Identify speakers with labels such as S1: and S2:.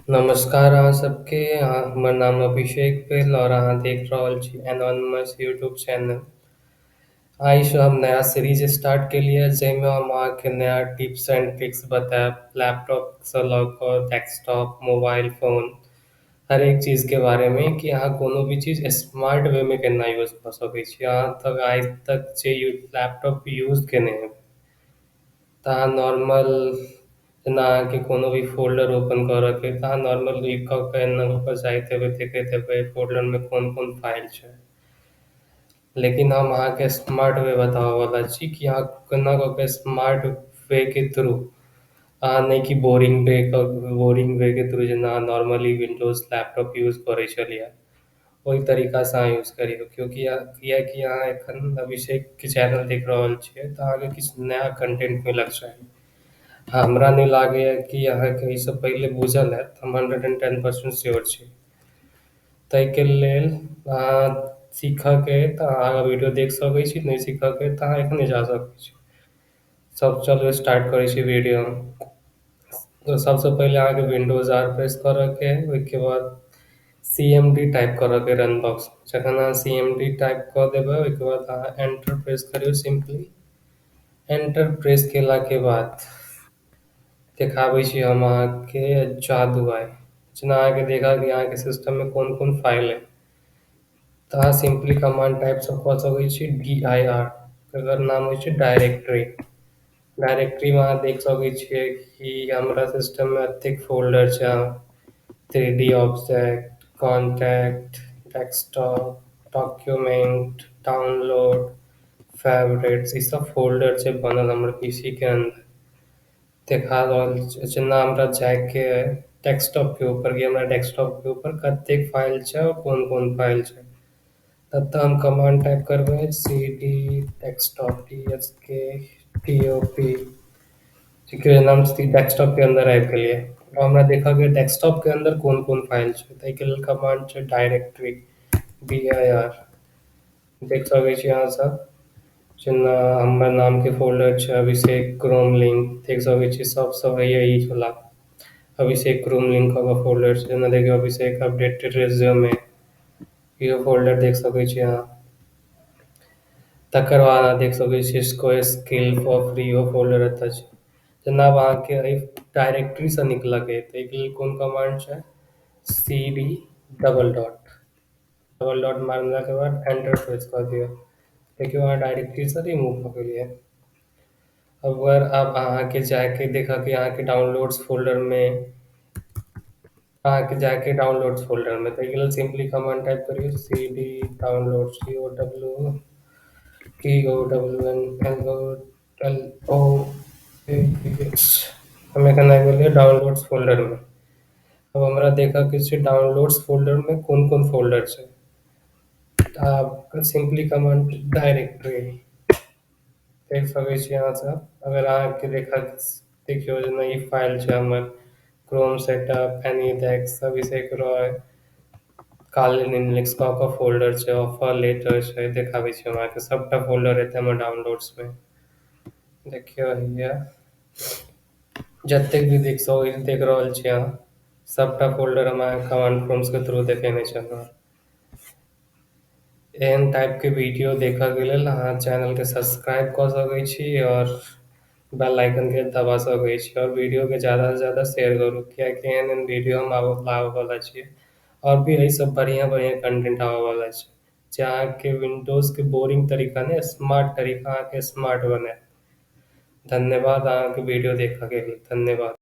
S1: नमस्कार अहाँ सबके। हमर नाम अभिषेक भेल और अहाँ देख रहल छी एनोनिमस यूट्यूब चैनल। आइसँ हम नया सीरीज स्टार्ट केलियै जाहिमे हम अहाँके नया टिप्स एंड ट्रिक्स बतायब लैपटॉपसँ लऽ कऽ डेस्कटॉप, मोबाइल फोन, हरेक चीजके बारेमे कि अहाँ कोनो भी चीज स्मार्ट वेमे केना यूज कऽ सकै छी। अहाँ तक आइ तक जे लैपटॉप यूज केने हेबै तऽ अहाँ नॉर्मल जेना अहाँके कोनो भी फोल्डर ओपन करऽके तऽ अहाँ नॉर्मल क्लिक कऽ कऽ एना कऽ कऽ जाइत हेबै, देखैत हेबै फोल्डरमे कोन कोन फाइल छै। लेकिन हम अहाँके स्मार्ट वे बताबऽवला छी कि अहाँ केना कऽ कऽ स्मार्ट वेके थ्रू अहाँ नहि कि बोरिंग वेके थ्रू जेना अहाँ नॉर्मली विंडोज लैपटॉप यूज करै छलियै ओहि तरीकासँ अहाँ यूज करियौ, क्योंकि कियाकि अहाँ एखन अभिषेकके चैनल देख रहल छियै तऽ अहाँके किछु नया कंटेंट मिलक चाही। हमरा नहि लागैए कि अहाँके एहिसँ पहिले बुझल हैत, हम 110% श्योर छी। ताहिके लेल अहाँ सीखऽके तऽ अहाँ वीडियो देख सकै छी, नहि सीखऽके तऽ अहाँ एखने जा सकै छी। सब चलू स्टार्ट करै छी वीडियो। सबसँ पहिले अहाँके विंडोज आर प्रेस करऽके, ओहिके बाद CMD type करऽके रन बॉक्स। जखन अहाँ CMD type कऽ देबै ओहिके बाद अहाँ एंटर प्रेस करियौ। सिम्पली एंटर प्रेस केलाके बाद देखाबै छी हम अहाँके जादू आइ। जेना अहाँके देखा कि अहाँके सिस्टममे कोन कोन फाइल है तऽ अहाँ सिम्पली कमांड टाइप सब कऽ सकै छी DIR, एकर नाम होइ छै डायरेक्टरी। डायरेक्टरीमे अहाँ देख सकै छियै कि हमरा सिस्टममे एतेक फोल्डर छै। 3D object, contact, desktop, document, download, favourites, ई सब फोल्डर छै बनल हमर पीसी के अंदर। देखा रहल छै जेना हमरा जाइके डेस्कटॉप के ऊपर कि हमरा डेस्कटॉप के ऊपर कतेक फाइल छै और कोन कोन फाइल छै। तब हम कमांड टाइप करबै cd desktop DSKTOP। देखियौ नाम डेस्कटॉप के अंदर आबि गेलियै। हमरा देखऽके डेस्कटॉप के अंदर कोन कोन फाइल छै, ताहिके लेल कमांड छै डायरेक्टरी DIR। देख सकै छी अहाँ सब जेना हमर नामके फोल्डर छै अभिषेक क्रोम लिंक, देख सकै छी सब सब हैया ई वाला अभिषेक क्रोम लिंक का फोल्डर छै। जेना देखियौ अभिषेक अपडेटेड रेज्यूमे, इहो फोल्डर देख सकै छी अहाँ। तकर बाद अहाँ देख सकै छी स्क्वायर स्किल फॉर फ्री, इहो फोल्डर एतऽ छै। जेना आब अहाँके एहि डायरेक्टरीसँ निकलऽके ताहिके लेल कोन कमांड छै cd double dot, double dot मारलाके बाद एंटर प्रेस कऽ दियौ। देखियौ अहाँ डायरेक्टरीसँ रिमूव भऽ गेलियै। अगर आब अहाँके जाके देखऽके अहाँके डाउनलोड्स फोल्डरमे, अहाँके जाके डाउनलोड्स फोल्डरमे ताहिके लेल सिम्पली कमांड टाइप करियौ cd downloads DOW TOWNLOLO S। हम एखन आबि गेलियै डाउनलोड्स फोल्डरमे। अब हमरा देखऽके छै डाउनलोड्स फोल्डरमे कोन कोन फोल्डर छै। आब सिम्पली कमांड डायरेक्टरी देख सकै छी अहाँ सब। अगर अहाँके देखियौ जेना ई फाइल छै हमर क्रोम सेटअप, एनीडेस्क, अभिषेक रॉय, काली लिनक्स कऽ कऽ फोल्डर छै, ऑफर लेटर छै, देखाबै छी हम अहाँके सबटा फोल्डर हेतै हमर डाउनलोड्समे। देखियौ हैया जतेक भी देख रहल छी अहाँ सबटा फोल्डर हम अहाँके कमांड प्रॉम्प्ट के थ्रू देखेने छलहुँ। एहन टाइपके वीडियो देखऽके लेल अहाँ चैनलके सब्सक्राइब कऽ सकै छी और बेल आइकनके दबा सकै छी और वीडियोके ज़्यादासँ ज़्यादा शेयर करू, कियाकि एहन एहन वीडियो हम लाबऽवला छी और भी एहिसँ बढ़िआँ बढ़िआँ कंटेंट आबऽवला छै जे अहाँके विंडोजके बोरिंग तरीका नहि, स्मार्ट तरीका अहाँके स्मार्ट बनायत। धन्यवाद अहाँके वीडियो देखऽके लेल, धन्यवाद।